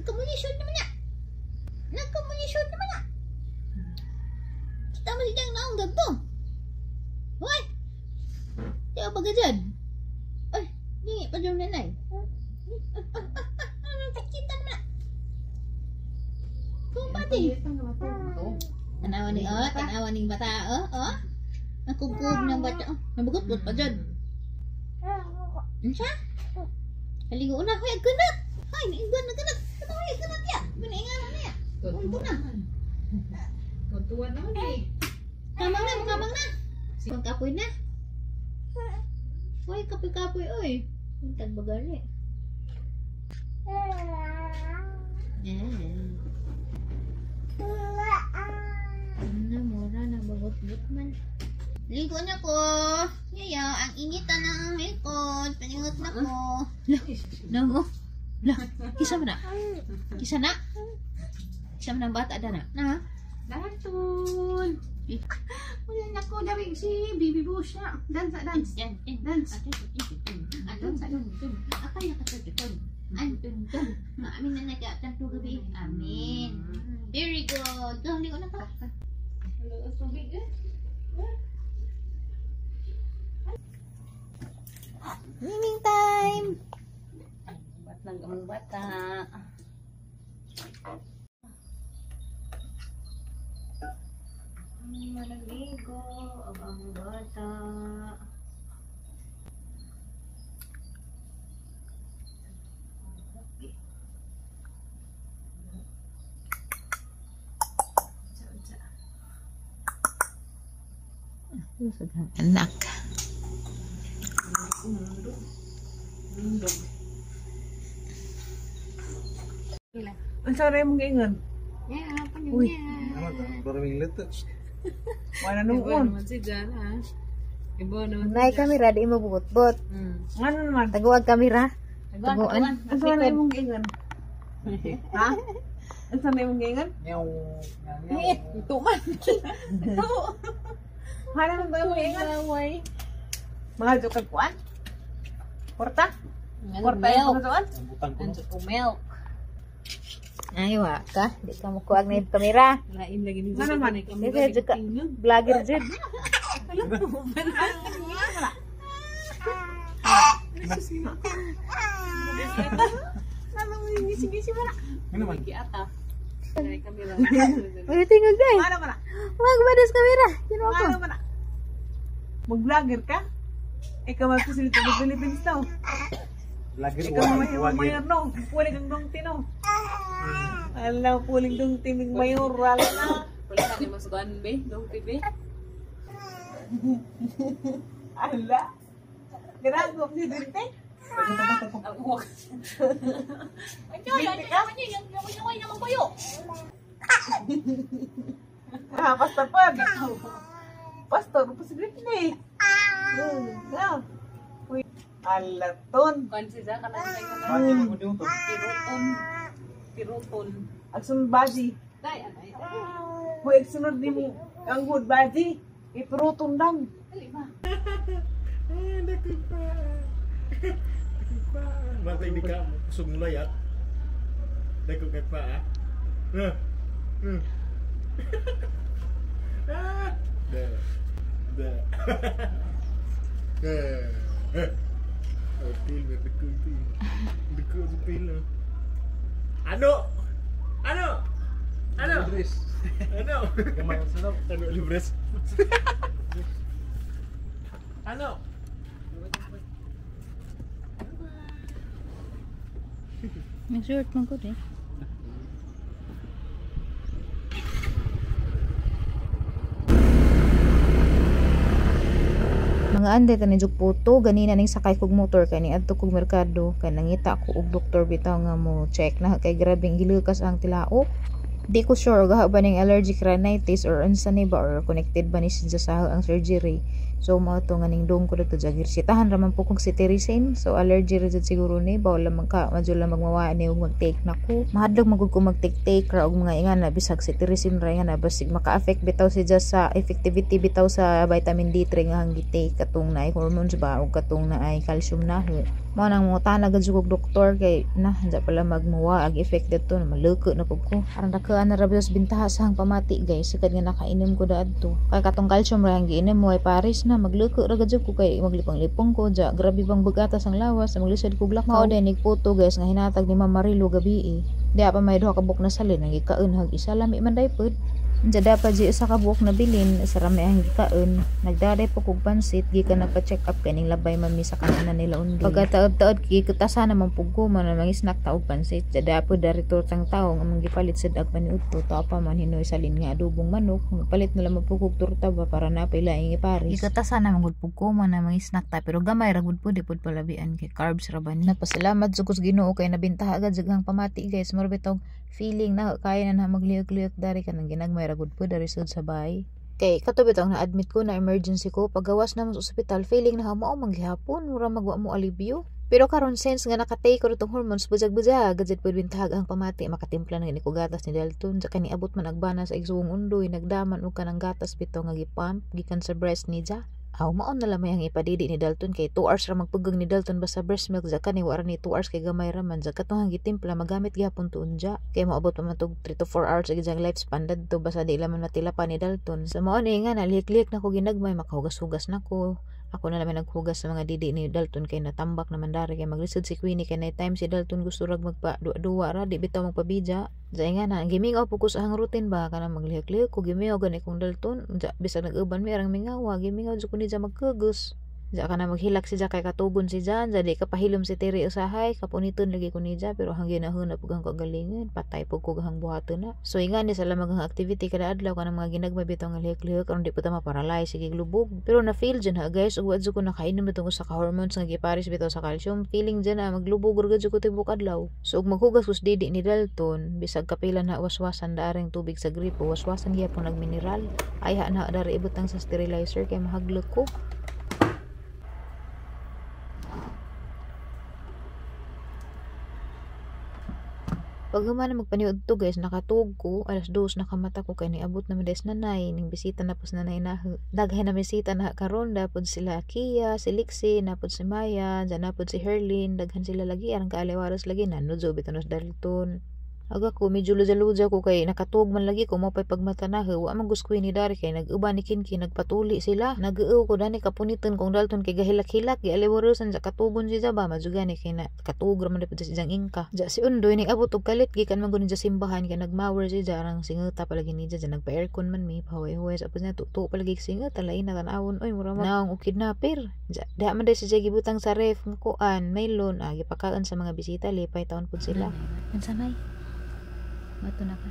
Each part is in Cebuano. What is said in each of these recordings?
Nagkamunisyon naman na. Nagkamunisyon naman na. Kita mo siyang naong ganto. Hoy! Di ba ka dyan? Ay, ningi pa dyan nanay. Kita naman na. Kumpati. Tanawa ni oh, tanawa ning bata oh, oh. Ang kugkog ng bata oh. Nabugot-got pa dyan. Unsa? Haligo na, hoy, agkanat. Hoy, nainggan na kanat. Ano, hoy, agkanat ya. Pinaingan na ya. Unto na. Tuntuan naman eh. Kamang na, kamang na. Pang kapoy na. Hoy, kapoy-kapoy oy. Ang tagbagali. Yeah. Ano, mura na bagot-got man. Ligo na ko. Yayo, ang init na ang likod. Paningot na ko. Lah, no. Lah, kisa mo na. Kisa na. Kisa mo na ang bata na. Na. Dalton! Wala na ko dari si Baby Bush na. Dance, dance. Yan, yan. Dance. Anton, anton, akala ka sa Anton, ton. Amin na nag-aatan gabi. Amin. Very good. Go, ligo na ka. Ano, tubig eh? Swimming time! Bat lang ang bata. Malaligo ang bata. Anak. Unsa ray mong giingon? Uy. Maraming letters. Wala nuon. Naman si Jan ha. Ibo naman. Nay kamera di mo bubot-bot. Ngano naman? Taguag kamera. Taguan. Unsa ray mong giingon? Ha? Unsa ray mong giingon? Meow. Meow. Tuman. Hala nang tayo mong giingon? Mga joke kag kuan? Porta? Porta yung mga tuan? Ang butang ko. Milk. Ay wa ka, di ka mo kuag na yung kamera. Lain lagi ni Ngano man? Kasi jud ka vlogger jud. Ano man? Uy, tingog day. Ano man? Wag ba des kamera? Kino ako. Ano man? Mag-vlogger ka? Ikaw man presidente ng Philippines no? Vlogger, Ikaw man wagi, yung wagi. mayor no? Puling ang dong tino. Ala, puling dong timing mayor. Wala na. Wala na mas gan be, dong tibe. Ala. Grabe ko, presidente. Ang uwak. Presidente ka? Ah, pastor pa. Pastor, presidente na eh. Ah. Uy, alaton. Kan si Zaka na kay kana. Bati mo din to. Piroton. Piroton. Agsunod baji. Dai anay. Hoy, agsunod ni mo ang good baji. Ipiroton dang. Dali ba? Ah, dakog pa. Dakog pa. Bantay di ka kusog mo layat. Dakog kay pa ah. Ah. Ah. Da. Da. Eh. Oh, pil, may dako ito. Dako sa pil. Ah. Ano? Ano? Ano? Libres. Ano? Gamay sa daw. Ano, libres? Ano? Nag-short man ko eh. Mga anday tani jud puto ganina ning sakay kog motor kay niadto kog merkado kay nangita ko og doktor bitaw nga mo check na kay grabeng gilukas ang tilaok. Di ko sure gaha ba ning allergic rhinitis or unsa ni ba or connected ba ni siya sa ang surgery. So mao to nga ning dong ko dito jagir sitahan ra man po kog cetirizine. So allergy ra jud siguro ni bawal lang ka madyo lang magmawa ni ug mag-take na ko. Mahadlok man gud ko mag-take ra og mga ingana bisag cetirizine ra ingana basig maka-affect bitaw siya sa effectivity bitaw sa vitamin D3 nga hang gi-take katong naay hormones ba og katong naay calcium na ho. Mao nang mangutana gud jud kog doktor kay na dya pala magmuwa ag effect didto na maluko na pud ko. Aron dakaan na ra bios bintaha sa hang pamati guys sukad nga nakainom ko daadto. Kay katong calcium ra ang giinom mo ay pares na magluko ra gud ko kay maglipong-lipong ko dya. Grabe bang bugatas ang lawas maglisod kog lakaw. Mao din puto guys nga hinatag ni Ma'am Marilo gabi eh. Diha pa may duha ka buok na salin ang gikaon hag isa lami man day pod. Diya dapat di usa ka buok na bilin sa rami ang gikaon. Nagdaday po kog pansit gikan nagpa-check up kay ning labay mami sa kanan nila undoy. Pagkataod-taod gikutasa naman pug ko man mga snack ta og pansit. Diya dapat dari tortang tawo nga among gipalit sad ag paniudto ta pa man hinoy salin nga adobong manok. Magpalit na lamang pug kog torta ba para napay laing iparis. Gikutasa naman gud pug ko man mga snack ta pero gamay ra gud pud di pud palabian kay carbs ra ba ni. Nagpasalamat jud ko sa Ginoo kay nabintaha agad jud ang pamati guys. Mura bitong feeling na kaya na na magliyok-liyok dari kanang ginagmay ra gud po dari sud sa bahay. Kay kato bitong na-admit ko na emergency ko pagawas na mo sa ospital feeling na mao man gihapon mura magwa mo alibyo. Pero karon since nga naka-take ko tong hormones bujag-bujag gud pud bintahag ang pamati makatimpla na gani ko gatas ni Dalton. Sa kani abot man agbana sa igsuong undoy nagdaman og kanang gatas bitaw nga gipump gikan sa breast ni ja. Aw mao na lamay ang ipadidi ni Dalton kay 2 hours ra magpugang ni Dalton basta breast milk ja kani wa ra ni 2 hours kay gamay ra man ja katong gitimpla magamit gihapon tuon ja kay moabot pa man tog 3 to 4 hours ang lifespan dadto basta di laman matila pa ni Dalton. So mao ni nga nalihik-lihik na ko ginagmay makahugas-hugas na ko. Ako na naman naghugas sa mga didi ni Dalton kay natambak naman dari kay maglisod si Queenie kay night time si Dalton gusto rag magpa duwa-duwa ra di bitaw magpabidya. Diya nga na gimingaw po ko sa hang routine ba kanang maglihok-lihok ko gimingaw gani kong Dalton diya bisag nag-uban mi arang mingawa gimingaw jud ko ni diya magkugos. Diya ka na maghilak si Diya kay katugon si Jan, diya di ka pahilom si Terry usahay, kapuniton lagi ko ni Diya, pero hanggang ginahon na pug ang kagalingan, patay pug ko hang buhaton na. So inga ni sa lamang ang activity kada adlaw kanang mga ginagmay bitaw nga lihok-lihok aron di po ta maparalyze sige glubog. Pero na feel dyan ha guys, ug wa jud ko nakainom na tungkol sa ka hormones nga gipares bitaw sa calcium, feeling dyan na maglubog ra jud ko tibok adlaw. So ug maghugas kus didi ni Dalton, bisag kapila na waswasan daaring tubig sa gripo, waswasan gyapon nagmineral. Ay ha na dari ibutang sa sterilizer kay mahaglok ko. Pag human na magpaniud to guys, nakatuog ko, 2:00 nakamata ko kay niabot na man des nanay, ning bisita na pos nanay na daghan na bisita na karon dapod sila Kia, si Lixie, napod si Maya, dyan napod si Herlin, daghan sila lagi arang kaaliwaras lagi nano jo bitaw nos Dalton. Aga ko medyo luja-luja ko kay nakatuog man lagi ko mao pay pagmata na wa man gusto ni dari kay nag-uban ni Kinki nagpatuli sila. Nag-uo ko dani kapuniton kong Dalton kay gahilak-hilak gialiwarusan sa katugon si Jaba madjugani kay na katuog ra man dapat sa siyang ingka. Ja si Undoy ning abot og kalit gikan man gud ni simbahan kay nagmawer si Ja arang singeta palagi ni Ja nagpa-aircon man mi pahuway-huway sa niya tuto palagi singeta lain na tan-awon oy mura naong og kidnapper. Ja diha man day si Ja gibutang sa ref nga kuan mailon gipakaon sa mga bisita lipay taon pud sila. Unsa may? Mato na ka.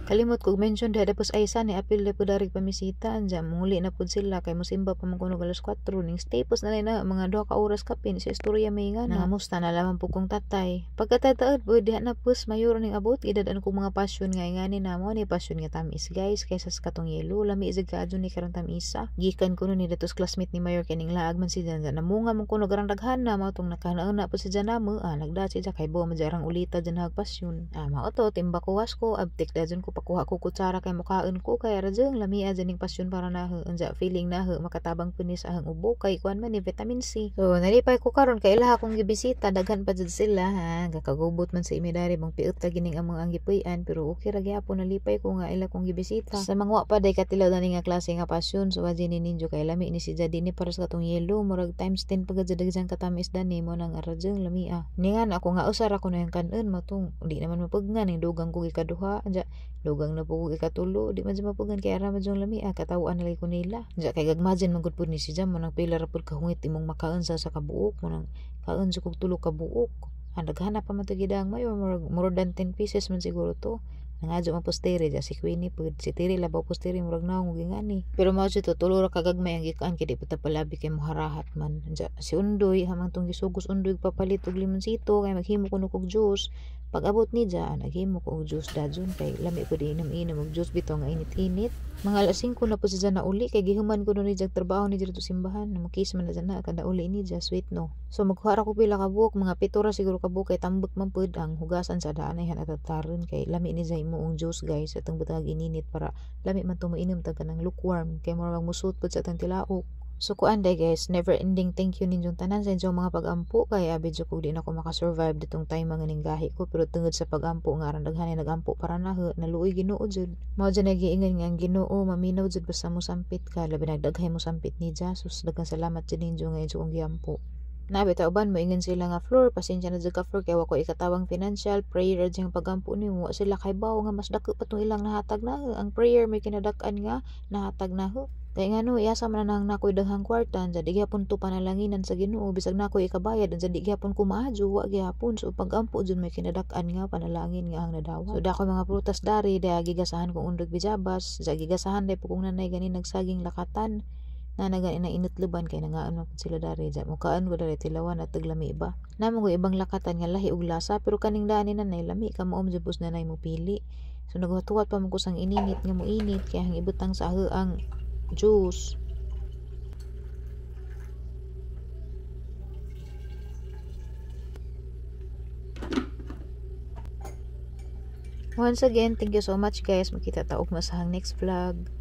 Kalimot kog mention diha dapos ay ni apil na pud dari pamisita anja muli na pud sila kay mosimba pa man kuno alas 4 ning stay pos na na mga 2 ka oras kapin sa istorya may nga nangamusta na lamang pud kong tatay. Pagkatataod pud diha na pus mayor ning abot idad-an kong mga passion nga ingani na mo ni passion nga tamis guys kaysa sa katong yelo lami jud kaadyo ni karong tamisa. Gikan kuno ni datos classmate ni mayor kay ning laag man si Jan namunga man kuno garang daghan na mao tong nakahuna pud si Jan namo nagda si Jan kay bo man jarang ulita dyan hag passion. Mao to timba ko was ko abtik dajon ko pakuha ko kutsara kay mukaon ko kay ra jud lamia jud ning pasyon para na unja feeling na makatabang pud ni sa ahang ubo kay kuan man ni vitamin C. So nalipay ko karon kay ilaha akong gibisita daghan pa jud sila ha gakagubot man sa imi dari bang piot ta gining among ang gipuy-an pero okay ra gyapon nalipay ko nga ila kong gibisita. Sa mga wa pa day katilaw na ni nga klase nga pasyon so wajin ni ninyo kay lami ni si Jadi ni para sa katong yelo murag times 10 pagad jud daghan katamis dani mo nang ara jud lamia. Ni nga ako nga usar ako na yung kanon matong di naman mapugnan ning dugang ko gikaduha anja dugang na po ko ikatulo di man jud mapugan kay ara man jud lamia katawaan na ko nila. Anja kay gagmajen man gud pud ni si Jam mo nang pila ra pud kahungit imong makaon sa kabuok mo nang kaon jud kog tulo ka buok. Ang daghan pa man to gidang mayor murag more than 10 pieces man siguro to. Nangadyo man pos Tere ja si Queenie pud si Tere labaw pos Tere murag naong og ingani. Pero mao jud to tulo ra kagagmay ang gikaan kay di pa ta palabi kay moharahat man. Ja, si Undoy hamang tong gisugos Undoy papalit og limonsito kay maghimo kuno kog juice. Pag abot ni ja naghimo ko og juice dajon kay lami pud inom-inom og juice bitaw nga init-init. Mga alas 5 na po siya na uli kay gihuman ko ni jag trabaho ni dito simbahan. Mukis man na dyan na kada uli ni ja sweet no. So magkuha ra ko pila ka buok, mga 7 ra siguro ka buok kay tambok man pud ang hugasan sa daan ay hanatataron kay lami ni jay mo ang juice guys atong butang ininit para lami man to moinom tag kanang lukewarm kay mura magmusot pud sa atong tilaok. So kuan day guys, never ending thank you ninyong tanan sa inyong mga pagampo kay abi jud kog di na ko makasurvive ditong time nga ning gahi ko pero tungod sa pagampo nga aron daghan nagampo para na naluoy Ginoo jud. Mao jud nagiingon nga ang Ginoo maminaw jud basta mo sampit ka labi nagdaghay mo sampit ni Jesus. Daghang salamat jud ninyo nga inyong giampo. Nabi ta uban moingon sila nga Flor, pasensya na jud ka Flor kay wa ko ikatawang financial prayer jud ang pagampo nimo. Wa sila kaybaw nga mas dako pa tong ilang nahatag na ang prayer may kinadak-an nga nahatag na ho. Kay ngano iasa man na nang nakoy daghang kwarta unsa di gyapon to panalanginan sa Ginoo bisag nakoy ikabayad unsa di gyapon ko maadyo wa gyapon. So pagampo jud may kinadak-an nga panalangin nga ang nadawat. So dako mga prutas dari daya gigasahan kong undog bijabas, sa gigasahan day pukong nanay gani nagsaging lakatan na nagan ina inutluban kay nangaan man pud sila dari ja mukaan ko dari tilawan at taglami ba. Namo ko ibang lakatan nga lahi og lasa pero kaning daan ni nanay lami ka moom jud pus nanay mo pili. So naghuwat pa man ko sang ininit nga moinit kay ang ibutang sa ang juice. Once again, thank you so much guys. Makita ta og masahang next vlog.